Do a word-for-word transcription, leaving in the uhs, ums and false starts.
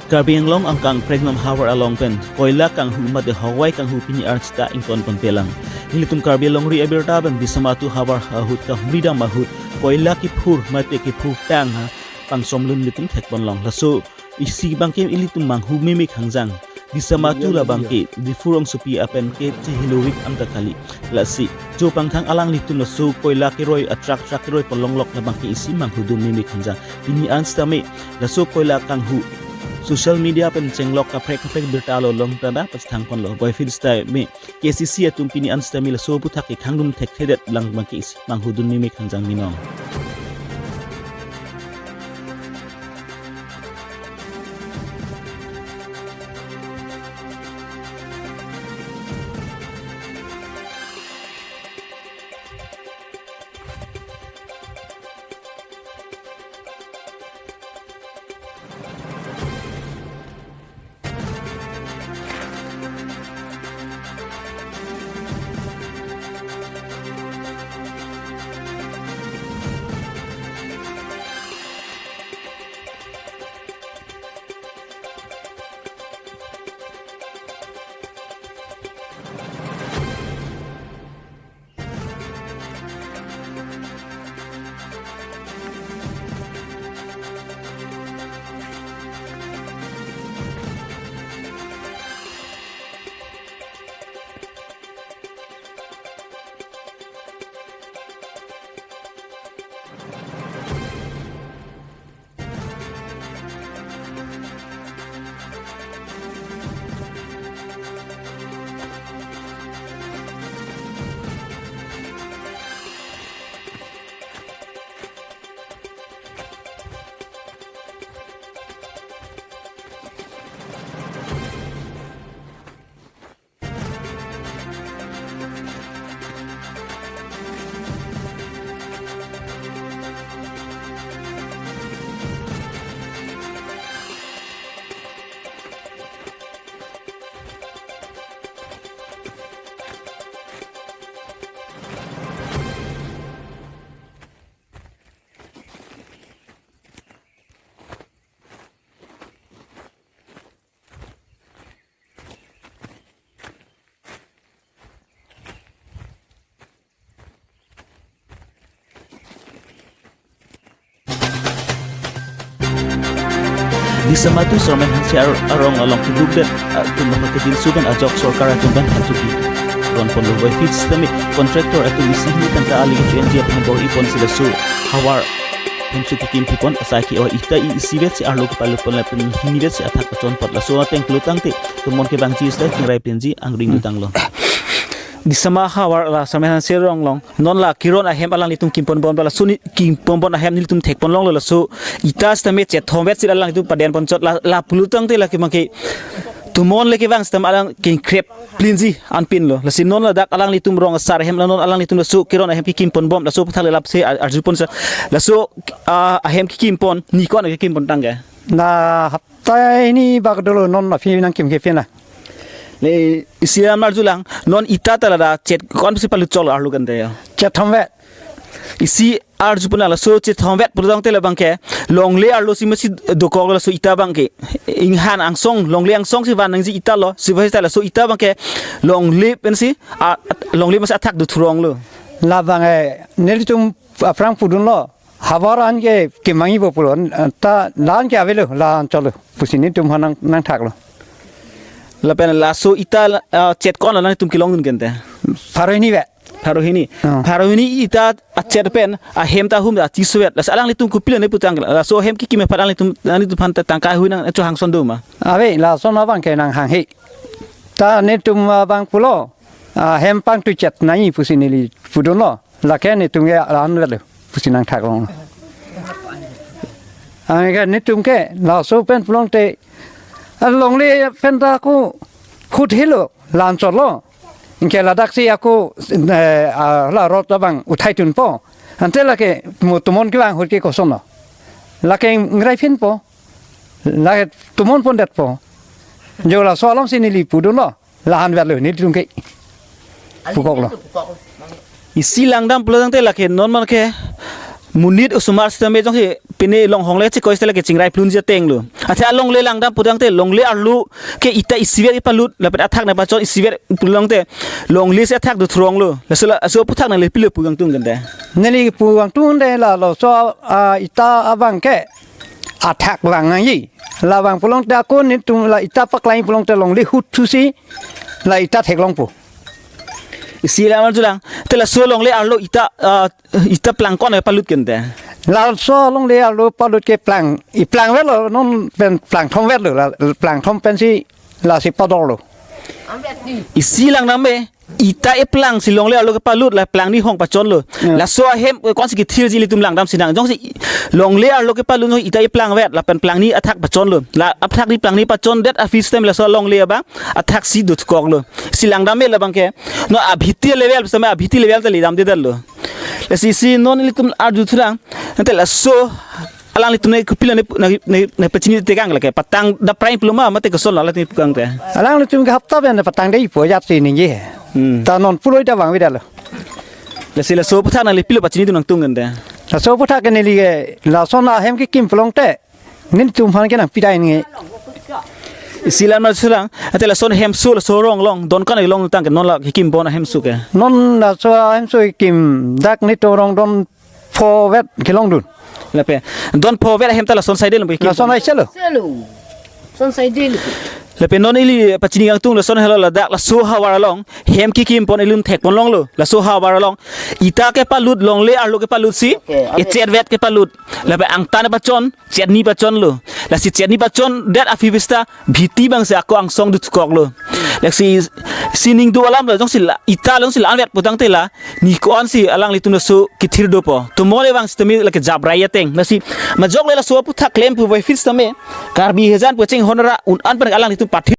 Karbi Anglong angkang Preknom havar along pen koila kanghu mate hogwai kanghu pini arnista ingtonpon pelang. Nelitum Karbi Longri abirta pen Disamatu havar ahut kahumri dam ahut koila kiphur mate kiphur tang ha pangsom lun nelitum thekpon long. Laso isi abangke ilitum manghu meme khangjang. Disamatu labangke Diphu rongsopi apen ke chehilovik anta kali. Lasi jo pangthang alanglitum laso koila keroi atrak trak keroi ponlonglok labangke isi manghudun meme khangjang. Pini an sitame laso koila kanghu social media pen chenglok kaprek kaprek birta lo long tada pachethangponlo. Boyfriend sitame K C C atum pini an sitame laso aputhak ke khangdun thekthedet lang abangke isi manghudun meme khangjang minong. Disamatu Sarmen Hanse ar-, arong along keduk det, ah, atum bangke kejinsu pen ajok sorkar atum pen hasuki ronponlo. Boyfriend sitame contractor atum isi hini tangka ali J N G aphan bor-iponsi laso havar hemso kekim pipon asai ke-oi ita i isivet si arlo kepalut pon lapen hinivet si athak pachonpot. Laso ateng klutangte tomon kevangji sita chingrai penji angring utanglo. Disama havar la Sarmen Hanse arong along non la kiron ahem alanglitum kimponbom, laso ni kimponbom ahem nelitum thekponlonglo. Laso ita sitame chethomvet si alanglitum padenponchot, la, la pulutangte lake abangke tomon le kevang sitame alang kengkrep plinji anpinlo. Lasi non ladak alanglitum rong asar ahem la non alanglitum laso kiron ahem kekimponbom, laso aputhak le lapse ar-, arjupon sa. Laso, ah, ahem kekimpon, nikon kekimpon tangke? La hapta hini bak dolo non aphi nangkim kepin la. Le isi lam arjulang, non ita ta ladak chetkon si palutchot arlo kante ya. Chethomvet. Isi arjupon laso chethomvet pulutangte labangke longle arlo si masi dokok laso ita abangke. Inghan angsong, longle angsong si van nangji ita lo, si bahai ta laso ita abangke longle pensi, a, longle masi athak do thuronglo. Labang, eh, nelitum aphrang pudunlo. Havar an ke kemangipo pulo, ta la-an ke avelo, la-an cholo. Pusi nelitum aphan nang, nangthaklo. Lapen laso ita, ah, chetkon la nangtum kelongdun kente? Pharo hini vet. Pharo hini. Oh. Pharo hini ita achet pen ahem ta hum ta chisovet. Lasi alanglitum kopilo ne putang. Laso ahem kekim aphan alanglitum, alanglitum aphan ta tangka hui nangchohangson do ma? Ave, lason abangke nanghanghe. Ta nelitum abang pulo, ahem pangtuchet nangji pusi neli pudunlo. Lake nelitum ke la-an vetlo pusi nangthaklong. Anke nelitum ke laso pen pulote, ah, longle pen ta ako hut helo, la-an cholo. Anke ladak si ako, eh, ah, la rot abang uthai tunpo. Ante lake mo tomon kevang ahut ke kosonlo. Lake ngraiphinpo. Lake tomon pondetpo. Jo laso alongsi neli pudunlo. La-an vetlo nelitum ke. Pukoklo. Isi langdam pulotangte lake non abangke Monit osomar sitame jongsi pine longhong le chikoi sitame ke chingrai plunji ateng lo. Athe alongle langdam putangte longle arlo ke ita isivet kepalut lapen athak nangpachon isivet pulongte longle si athak do throng lo. Laso la, laso aphuthak nangli pilo pu kangtung kante. Neli pu kangtung de la laso, ah, ita abang ke athak lang nangji. Labang pulongte ako netum la ita paklang pulongte longle hut thusi la ita theklongpo. Isi la mar julang. Te laso longle arlo ita, ah, ita plangkon kepalut kante. Laso longle arlo palut ke plang, iplang vetlo, non pen plangthom vetlo, la plangthom pensi lasi padorlo. Isi langdam me, ita eplang si longle arlo kepalut la plangni hong pachonlo. Hmm. Laso ahem konsi kethirji ilitum langdam sinang. Jongsi longle arlo kepalut jongsi ita eplang vet lapen plangni athak pachonlo. La athak ni plangni pachondet aphi sitame laso longle abang athak si dotkoklo. Si langdam me labang ke. Non abhiti level sitame abhiti level ta ledamdedetlo. Lasi si non ilitum arju thurang. Nangte laso alanglitum ne kopilo ne, ne, ne, ne pachini tekang lake patang daprai pulo ma mate koson la latum pukangte. Alanglitum ke hapta pen patang deipo jatsi ningje. Hmm. Ta non puloi ta vangvedetlo. Lasi laso aphuthak nangli pilo pachini tu nangtung kante. Laso aphuthak ke neli ke lason ahem kekim pulongte netum aphan ke nangpidai nge. Isi la mar julang, ate lason hemso laso rong along, don kan along tang ke non la kekim bon ahemso ke. Non laso ahemso kekim dak netum rong don pho vet kelongdun. Lapen don pho vet ahem ta lason side lo kekim. Lason ai selo. Selo. Son side lo. Lapen non ili pachini kangtung lason helo ladak laso havar along hem kekim pon ilitum thek ponlonglo. Laso havar along ita kepalut longle arlo kepalut si, okay, okay, echet vet kepalut. Lapen angtan pachon, chetni pachonlo. Lasi chetni pachondet aphi vista bhiti abang si ako angsong dotkoklo. Lasi sining do alam lo jongsi la, ita jongsi la-an vet putangte la, ni ko-an si alanglitum laso kethir dopo. Tomole abang sitame lake jabrai ateng. Lasi majok le laso aphuthak klem pu vai fit sitame Karbi hejan pu chinghon ra un-an pen alanglitum pathi